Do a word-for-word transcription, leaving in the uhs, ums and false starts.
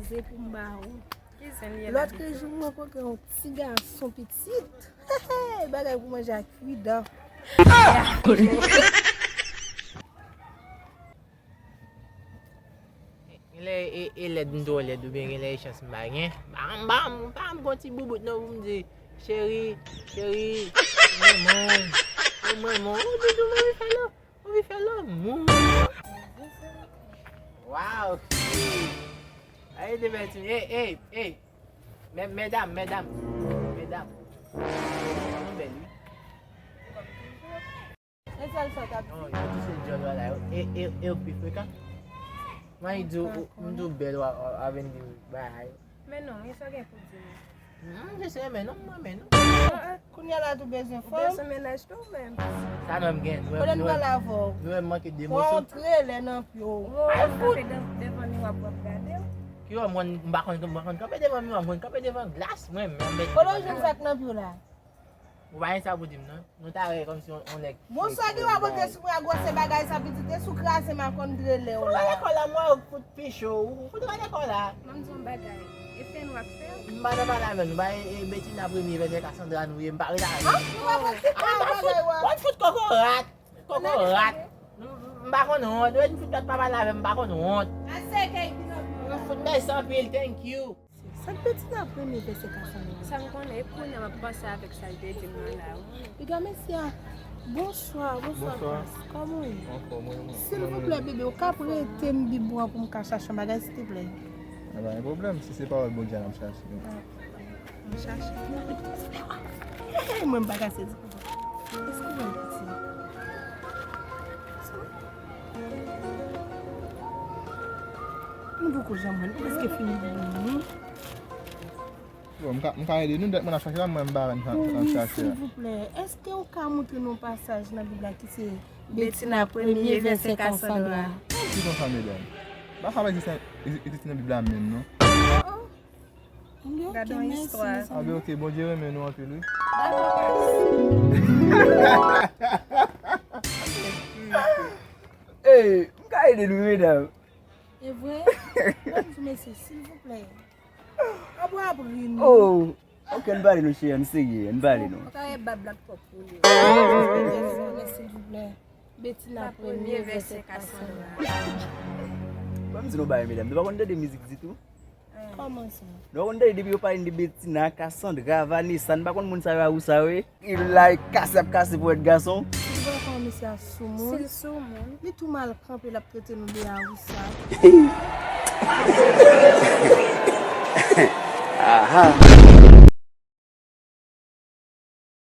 Se pou m ba ou. Ki zen li ye Lòt jou m rankontre yon ti gason pitit. Bagay pou manje ak ui dan. Genlè e, e lèd m twò lèd oubyen genlè e chans m pa gen. Bam, bam, bam, gon ti boubout non pou m di, cheri, cheri, mwen, mwen, mwen, mwen, ou di, di, mwen, fè lò. Ou vin fè lanmou. Wow. Aye de bèl ti. Ey, ey, ey. Mè, medam, medam. Medam. Nou bèl, wi. E sèl sa w t ap di. Non, yo di se djòl la. E, e, e ou pi frekan. Mwen di ou, m di ou bèl, w a, w a vin di bagay. Men non, men sa gen pou di nou. Non, je sais, men non, mwen, men non. Kounye a la tou bezwen Ou fò. bezwen mennaj tou menm. Sa non, m gen. Nou Kote wè, n nou pral wè, avè w? Nou wè m manke de Bon, moso. Antre lè nan pye w. Ou ap kanpe devan miwa pou ap gade w. Ki wè mwen, m pa konn, m pa konn kanpe devan miwa, mwen kanpe devan glas, mwen, mwen, mwen. Kote w jwenn sa k nan pye w la? Ou pa gen sa pou di m, non? Nou ta wè kòmsi on, on nèg. Bon, sa gen w ap pote sou mwen a gwosè bagay sa pitit, e sou kraze m a konn trelè w Ou pa la. lekòl la, mwen, ou fout picho, ou fout pa lekòl la. Ban m di yon bagay. E fè nou ap fè. M pa nan pale avè nou, ba e, e Betina Premye vèsè Kasandra nou ye, m pa rele avè nou. Nou pa pran ti pa bagay w a. Mwen fout kokorat, kokorat. M, m pa konn wont, ou fout tèt pa pale avè m, m pa konn wont. Ase kèy ki nan Mwen fout mèsi anpil, thank you. Sa k Betina Premye vèsè Kasandra. Sa m konnen, e kounye a m ap panse avèk sa l te di m nan la, wi. Piga mesye a. Bonswa, bonswa. Bonswa. Kòman w ye? Anfòm, wi, mwen. Silvouplè, bebe, ou ka prete m Bib ou an pou m ka chache yon bagay, silvouplè? Nan pa gen pwoblèm, si se pawòl Bondye a n ap chache. M chache. Mwen, m pa ka sezi pou sa. Èske w wè l piti? M poko janm wè l. Ou prèske fin li non. Bon, m ka, m ka ede nou, dèt mwen ap chache la, mwen m pa wè n ap chache la. Silvouplè, èske w ka montre nou yon pasaj nan Bib la ki se Betina Premye vèsè Kasandra? Ki konsa, medam? Ba sa pa egziste, egziste nan Bib la menm, non. Gade yon istwa. A ben, ok, Bondye renmen nou anpil, wi. Ey, m ka ede nou, medam. E vre? Bon, mesye, silvouplè. Ap w ap ri nou. Oh, ok, ann pale nou, cheri, ann serye, ann pale nou. Ou ta ye ba blak pwòp pou li. Silvouplè. Betina Premye vèsè Kasandra. Ban m di nou bagay, medam, nou pa konn tande mizik ditou? Kòman sa? Nou pa konn tande depi yo pale de Betina, Kasandra, Vanessa, nou pa konn moun sa yo a ou sa yo ye? E la, e kase ap kase pou èt gason. Ou wè kòman mesye a sou moun? Se sou moun. Li tou mal kanpe, l ap trete nou de awousa. Aha.